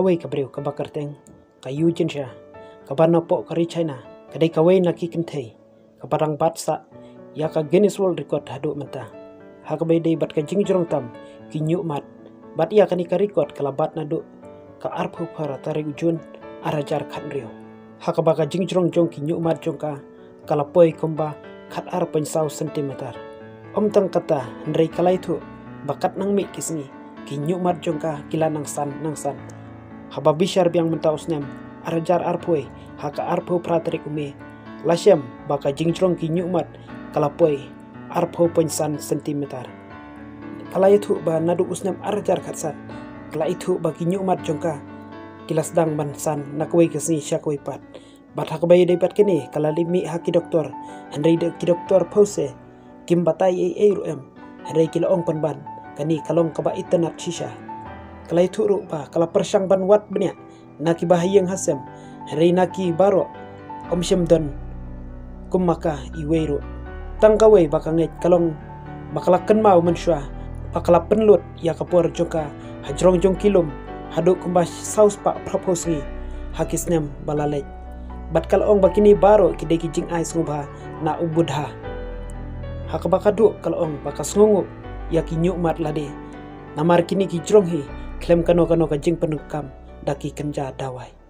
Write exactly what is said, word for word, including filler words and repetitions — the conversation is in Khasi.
Kawei ka briew kaba kyrteng ka Eugenia, kaba napoh ka ri China, ka dei kawei na ki kynthei kaba dang bat sah ïa ka Guinness World Record haduh mynta. Ha kaba ïadei bad ka jingjrong tam ki ñiuhmat, bad ïa kane ka record ka la bat naduh ka arphew phra tarik u Jun ar hajar khathynriew. Ha kaba ka jingjrong jong ki ñiuhmat jong ka ka la poi kumba khatar point saw centimeter. Ym tang kata, hynrei ka la ïathuh ba katba nang mih ki sngi, ki ñiuhmat jong ka ki la nang san nang san. Haba bishar biang mynta u snem ar hajar arphew, ha ka arphew phra tarik u Mei, la shem ba ka jingjrong ki ñiuhmat ka la poi arphew point san centimeter. Ka la ïathuh ba naduh u snem ar hajar khatsan ka la ïathuh ba ki ñiuhmat jong ka ki la sdang ban san na kawei ka sngi sha kawei pat. Bad ha kaba ïadei bad kane, ka la leit mih ha ki doktor, hynrei da ki doktor phew se kim batai ei ei ruh em, hynrei ki la ong pynban kane ka long kaba itynnad shisha. Ka la ïathuh ruh ba ka la pyrshang ban wad bniah na kiba ha ïing ha sem, hynrei na ki baroh ym shym don kum ma ka iwei ruh. Tang kawei ba ka ngeit ka long ba ka la kynmaw mynshuwa ba ka la pynlut ïa ka por jong ka hajrong jong ki lum haduh kumba saw spah phraphew sngi ha ki snem ba la leit. Bad ka la ong ba kine baroh ki dei ki jingai sngewbha na u Buddha. Ha kaba ka duh ka la ong ba ka sngewnguh ïa ki ñiuhmat lade, namar kine ki jrong hi khlem kano kano ka jingpyndonkam da ki kynja dawai.